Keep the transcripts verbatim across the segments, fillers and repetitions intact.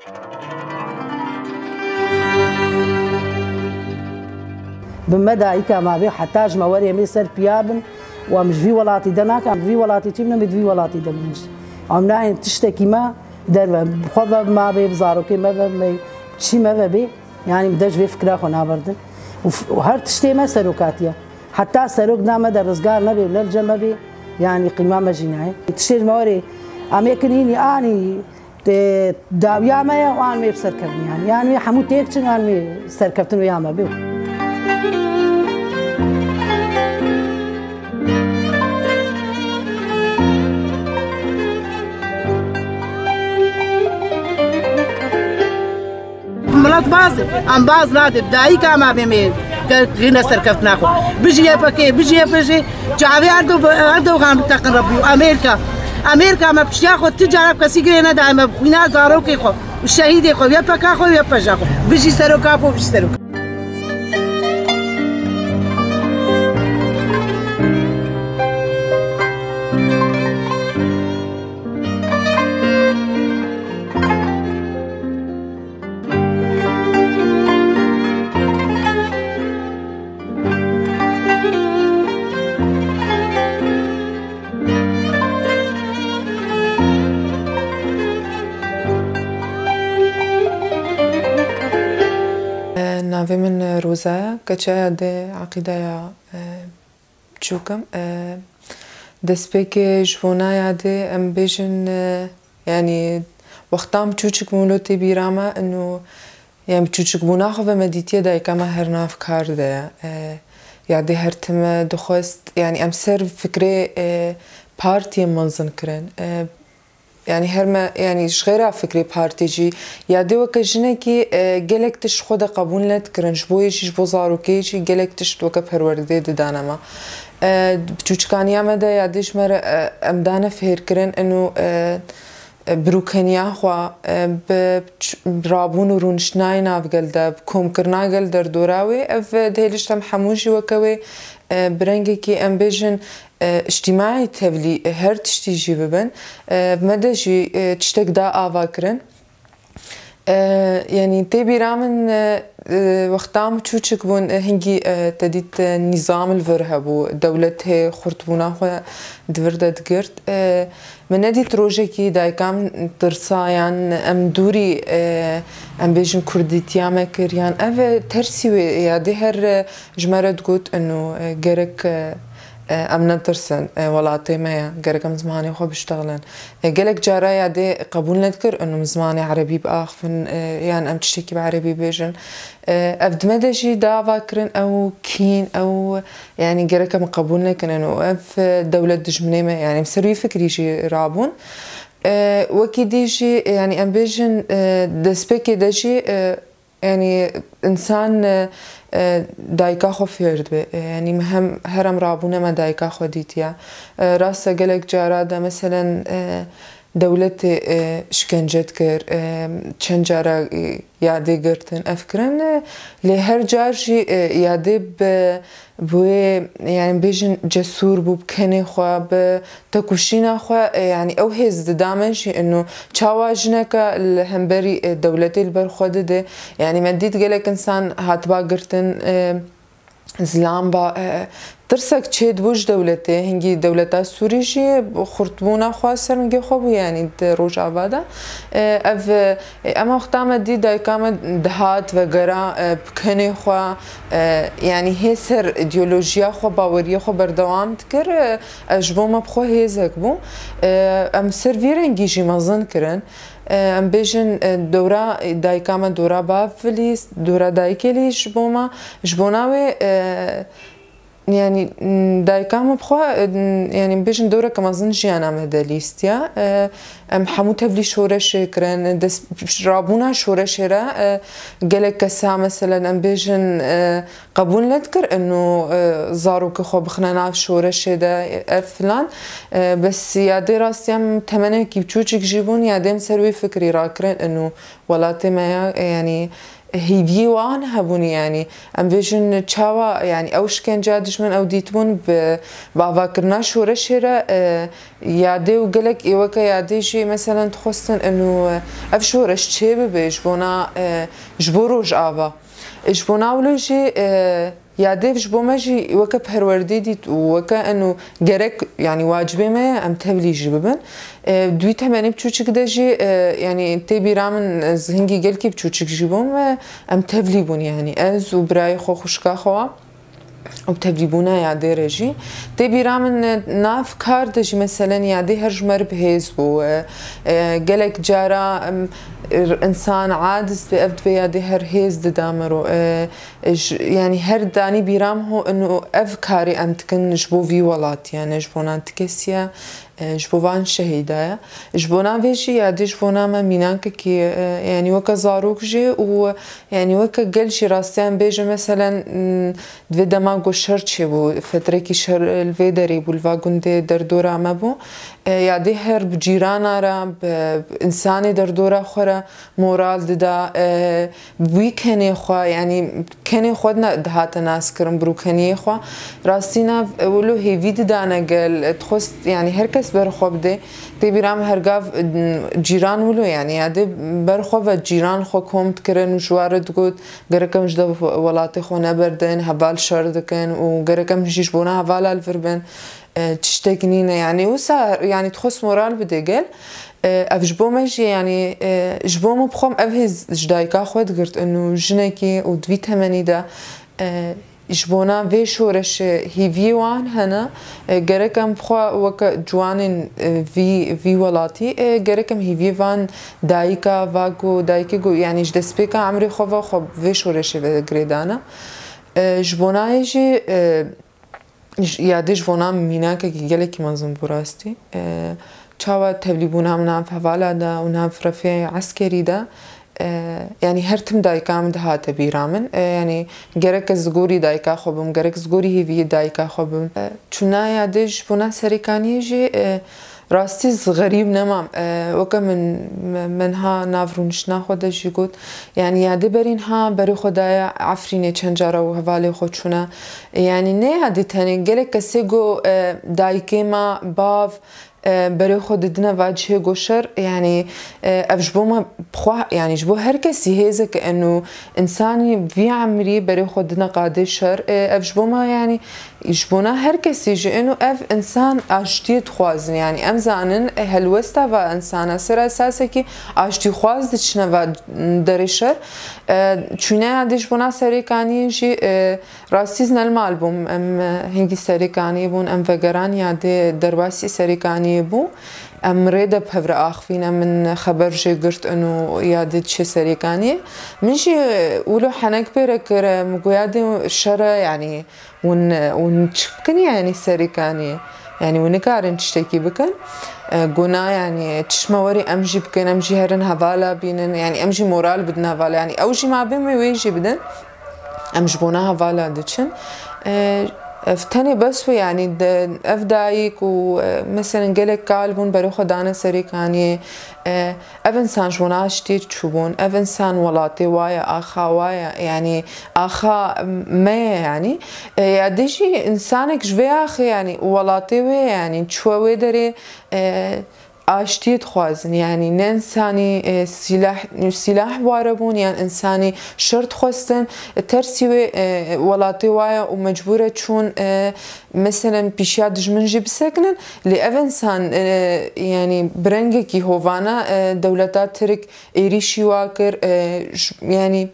Bi me dayika me bê, heta ji me werê em ê ser piya bin û em ji vî welatî dernakin, em ji vî welatî çî bin, em ê di vî welatî de bin jî. Em nayên tiştekî me derve, bi xwe ve ma bê, bi zarokê me ve, me çî me ve bê. Yanî min de ji vê fikra xwe naberdin. Û f-, û her tiştê me serokatiye. Heta serok na me de rizgar nebe, ne li cem me bê, yanî qîma me jî nayê. Tiştê ji me werê, em ê kin hînî anî, tê dawiya me ye û an me bi serkevin yanî. Yanî hemû têk çin an me serkeftin û ya me bê. Milet baz, em baz nadê, dayika me bê me, gel, gine serkeftina xwe. Bijî Y P G, bijî Y P G, çavê Erdo-, Erdogan biteqin Rebbî û Amerîka. Amerîka me pişiya xwe tu cara kesî girê nedaye me, bi xwîna zarokê xwe û şehîdê xwe, Y P K xwe, Y P J xwe. Bijî seroka xwe, bijî seroka. Navê min Roza ye, keçeya dê Eqîdeya, e, biçûk im. E, destpêkê ji bona yadê em bêjin, e, yanî wextan biçûçik bûm lo tê bîra me, ino, yanî biçûçikbûna xwe ve me dîtiye dayika me her nav kar de ye. E, yadê her tim dixwest, yanî em ser fikrê, e, partiyê mezin kirin. E, Yanî her me, yanî ji xêra fikrê partî jî, yadê weke jinekî, e, gelek tişt xwe de qebûl nedikirin. Ji bo yê jî, ji bo zarokê jî gelek tişt weke perwerdê didane me. E, di çûçikaniya me de yadê ji me re, e, em dane fêrkirin ino, e, e, birûkeniya xwe, e, bi ç-, rabûn û rûniştinayê nav gel de, bi komkirina gel derdora wê, ev, e, dihêlişt em hemû jî weke wê, e, bi rengekî em bêjin, e, îctîmaî tevlî, e, her tiştî jî bibin. E, me de jî, e, tiştek da ava kirin. E, yanî tê bîra min, e, e, wexta min çûçik bûn, e, hingî, e, te dît, e, nîzam li vir hebû, dewlet hê xurtbûna xwe di vir de digirt. E, min nedît rojekî dayika min tirsa yan em dûrî, e, em bêjin kurdîtiya me kir yan ev, e, tersî wê ya dê her, e, ji me re digot, ino, e, gerek, e, e, em netirsin, e, welatê me ye, gerek em zimanê xwe biştexilin. E, gelek cara yadê qebûl nedikir, ino min zimanê erebî biaxivin, e, yan em tiştekî bi erebî bêjin. E, ev di me de jî dava kirin, ew kîn, ew, yanî gerek em qebûl nekin, ino ev, e, dewlet dijminê me, yanî em ser wî fikrî jî rabûn. E, wekî dî jî, e, yanî em bêjin, e, destpêkê de jî, e, Yanî însan, e, e, dayika xwe fêr dibe. E, yanî me hem her em rabûne me dayika xwe dîtiye. E, rast e gelek cara de meselen, e, dewletê, e, şikence dikir, e, çend cara, e, yadê girtin, ev kirin, e, lê her car jî, e, yadê bi Bi wê, yanî bêjin cesûr bû, bi kenê xwe, bi tekoşîna xwe, e, yanî ew hêz dida me jî ino çawa jineke li hemberî, e, dewletê li ber xwe dide. Yanî me dît gelek însan hatiba girtin, e, zilam ba, e, tirsek çêdibû ji dewletê. Hingî dewleta Sûrî jî xurtbûna xwe ser migê xwe bû, yanî di Rojava de. E, ev, e, Ema wexta me dî dayika me dihat vegera, e, bi kenê xwe, e, yanî hê ser îdeolojiya xwe, baweriyê xwe berdewam dikir, e, e, ji bo me bi xwe hêzek bû. E, em ser vî rengî jî mezin kirin. E, em bêjin, e, dora dayika me dora bav lîst, dora dayikê lîst ji bo me. Ji bona wê, e, Yanî, m, dayika min bi xwe, m, yanî, bêjin doreke mezin jiyana me de lîstiya. E, em hemû tevlî şoreşê kirin, dest, rabûna şoreşê re, e, gelek kesa, meselen, em bêjin, e, qebûl nedikir, ino, e, zarokê xwe bixine nav şoreşê de, e, ev filan. E, bes ya dê rastiya em temenekî biçûçik jî bûn, ya dê em ser wê fikrî rakirin, ino welatê me ya, e, yanî, hêviyê wan hebûn, yanî em bêjin çawa, yanî ew şkenca dijmin ew dîtibûn bi, bi avakirina şoreşê re, e, yadê û gelek ê weke yadê jî meselen dixwestin inu, e, ev şoreş çêbibe ji bona, e, ji bo Rojava. E, ji bona wilo jî, e, yadê ji bo me jî weke perwerdê dît û weke inu gerek, yanî wacibê me ye em tevlî jî bibin. E, di wî temenê biçûçik de jî, e, yanî tê bîra min, ez hingî gelkî biçûçik jî bûm ve em tevlî bûn, yanî ez û birayê xwe, xwişka xwe û tevlîbûna yadê re jî. Tê bîra min, e, nav kar de jî meselen yadê her ji me re bi hêz bû. E, e, gelek cara, em, r-, însan aciz be, ev divê yadê her hêz dida me ro. E, e, ji, yanî her danî bîra min ho, ino ev karê em dikin ji bo vî welatî ye, ne ji bona ti kesî ye. E, ji bo van şehîda ye. Ji bona vê jî yadê ji bona me mînankekî, e, yanî weke zarok jî û yanî weke gel jî rastiyan bêje, meselen, m, di vê dema ku şer çêbû, fetrekî şer li vê derê bû, li va gundê derdora me bû. E, yadê her bi cîrana re, bi, bi însanê derdora xwe re moral dida, e, wî kenê xwe, yanî kenê xwe ne dihate naskirin, birûkeniyê xwe. Rastî nav, e, wilo hêvî didane gel, e, dixwest, yanî her kes ber xwe bide. Tê bîra min her gav, e, cîran wilo, yanî yadê ber xwe ve cîran xwe kom dikirin û ji wan re digot, gerek em ji de welatê xwe neberdin, heval şer dikin û gerek em jî ji bona hevala li vir bin. E, tiştek nîne, yanî wisa, yanî dixwest moral bide gel. E, ev ji bo me jî, yanî, e, ji bo min bixwem ev hêz ji dayika xwe digirt, inu jinekî û di vî temenî de, e, ji bona vê şoreşê hêviyê wan hene, e, gerek em bixwe weke ciwanên, e, vî, vî welatî, e, gerek em hêviyê van dayika, va ku dayikê ku, yanî ji destpêka emrê xwe ve xwe vê şoreşê ve girêdane. E, ji bona yê jî, e, J-, yadê ji bona mînakekî gelekî mezin bû rastî. E, çawa tevlîbûna min nav hevala de û nav refê eskerî de, e, yanî her tim dayika min dihate bîra min. E, yanî gerek ez gorî dayika xwe bim, gerek ez gorî hêviyê dayika xwe bim. E, çûna yadê ji bona serêkaniyê jî, e, Rastî ez xerîb nemam. E, weke min, me-, me niha nav rûniştina xwe de jî got, yanî yadê berî niha berê xwe daye Efrînê çend cara û hevalê xwe çûne. E, yanî ne yadê tenê gelek kesê got, e, dayikê me, bav, e, berê xwe didine va cihê got şer. Yanî, e, ev ji bo me bixwe, yanî ji bo her kesî hêzek e eno însanî vî emrî berê xwe dine qadê şer. E, ev ji bo me, yanî Ji bona her kesî jî ino ev însan aştiyê dixwazin. Yanî em zanin, e, helwesta va însana ser esasekî aştîxwaz diçine va derê şer. E, çûne yadê ji bona serêkaniyê jî, e, rastî ez ne li mal bûm. Em, e, hingî serêkaniyê bûn, em vegeran yadê derbasî serêkaniyê bû. Em rê de pevre axivîne, min xeber jê girt ino yadê diçe serêkaniyê. Min jî, e, wilo henek pê re kir, e, min got yadê şer e, yanî Hûn, hûn çi bikin, yanî serêkaniyê? Yanî hûn nikarin tiştekî bikin? E, guna, yanî çişme werî em jî bikin, em jî herin hevala bînin, yanî em jî moral bidin hevala. Yanî ew jî mabê me wê jî bidin. Em ji bona hevala diçin. E, ev tenê bes bû, yanî de, ev dayik û, e, meselen gelek kal bûn berê xwe dane serêkaniyê. E, Ev însan ji wana aştiyê çûbûn, ev însan welatê wa ye, axa wa ye, yanî axa me ye, yanî. E, ya dê jî însanek ji vê axê, yanî welatê wê ye, yanî çûye wê derê, e, aştiyê dixwazin, yanî ne însanî, e, sîlah, sîlah ware bûn, yan însanî şer dixwestin, e, tersî wê, e, welatê wa ye û mecbûr e çûn, e, meselen pîşiya dijmin jî bisekinin. Lê ev însan, e, yanî bi rengekî hovana, e, dewleta Tirk êrîşî wa kir, e, j-, yanî,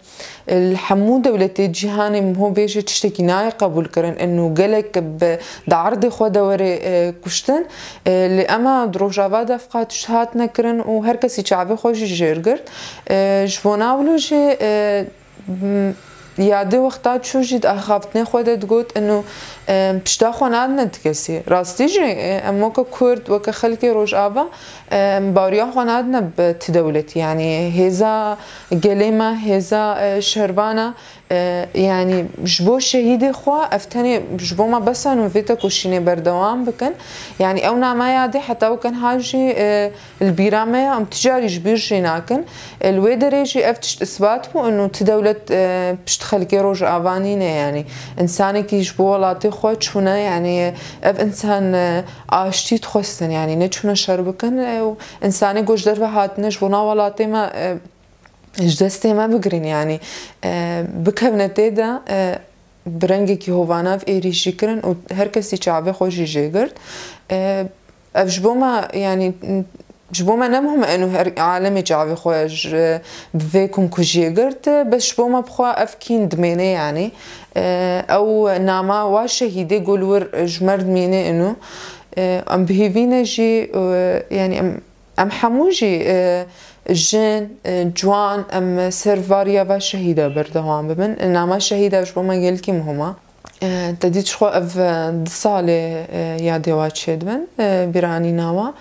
e, li hemû dewletê cîhanê min ho bêje tiştekî nayê qebûlkirin. Ino gelek bi, di erdê xwe de were, e, kuştin. E, lê ema di Rojava de fiqa tişt hatine kirin û her kesî çavê xwe jî jêr girt. E, ji bona wilo jî, e, m-, Yadê wexta çû jî di axaftinê xwe de digot, ino, e, pişta xwe nadine ti kesî. Rastî jî, e, em weke Kurd, weke xelkê Rojava, e, em baweriya xwe nadine bi ti dewletî. Yanî hêza gelê me, hêza, e, şervana, e, yanî ji bo şehîdê xwe, ev tenê ji bo me bes e, ino vê tekoşînê berdewam bikin. Yanî ew nameya dê heta weke niha jî, e, li bîra me ye, em ti carî ji bîr jî nakin. E, li wê derê jî ev tişt isbat bû, ino ti dewlet, e, pişt xelkê Rojava nîne, yanî. Însanekî ji bo welatê xwe çûne, yanî, ev însan, e, aştî dixwestin, yanî, neçûne şer bikin, e, û însanê ku ji derve hatine ji bona welatê me, e, ji destê me bigirin, yanî, e, bikevne tê de, e, bi rengekî hovana ev êrîşî kirin û her kesî çavê xwe jî jê girt. E, ev ji bo me, yanî, ji bo me ne muhim e, eno her alemê çavê xwe ji, bi vê komkujiyê girt, bes ji bo me bi xwe ev kîn dimêne, yanî. E, ew nama wa şehîdê ku li wir ji me re dimîne ino. E, em bi hêvî ne jî, e, yanî em, em hemû jî, e, jin, e, ciwan, em ser va riya va şehîda berdewam bibin. Nama şehîda ji bo me gelkî muhim e. E, te dît ji xwe ev, e, du salê, e, yadê wa çêdibin, e, bîranîna wa.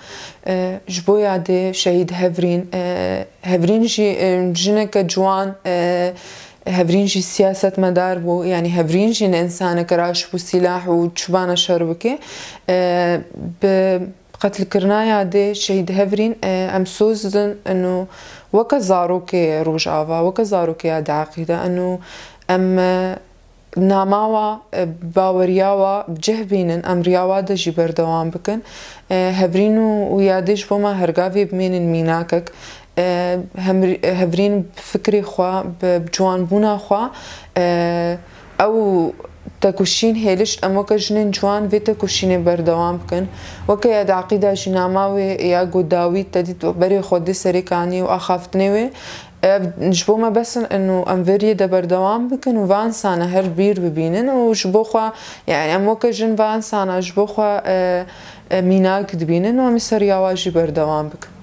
E, ji bo yadê şehîd Hevrîn, e, Hevrîn jî, e, jineke ciwan, e, Hevrîn jî siyasetmedar bû, yanî Hevrîn jî ne însaneke raş bû sîlah û çûbana şer bike. E, bi qetilkirina yadê şehîd Hevrîn, e, em soz didin, ino weke zarokê Rojava, weke zarokê Yadê Eqîda, ino em, e, nama wa, e, baweriya wa bi cih bînin, em riya wa de jî berdewam bikin. E, Hevrîn û, û yadê ji bo me her gavê bimênin mînakek. E, hemrî-, Hevrîn bi fikrê xwe, bi, bi ciwanbûna xwe, e, ew tekoşîn hêlişt, em weke jinên ciwan vê tekoşînê berdewam bikin. Weke Yadê Eqîda jî nama wê ya ku dawî te dît berê xwe dê serê kanî û axaftinê wê. Ev ji bo me bes in û em vê riyê de berdewam bikin û va insana her bîr bibînin û ji bo xwe, yanî em weke jin va insana ji bo xwe, e, e, mînak dibînin û em ê ser riya wa jî berdewam bikin.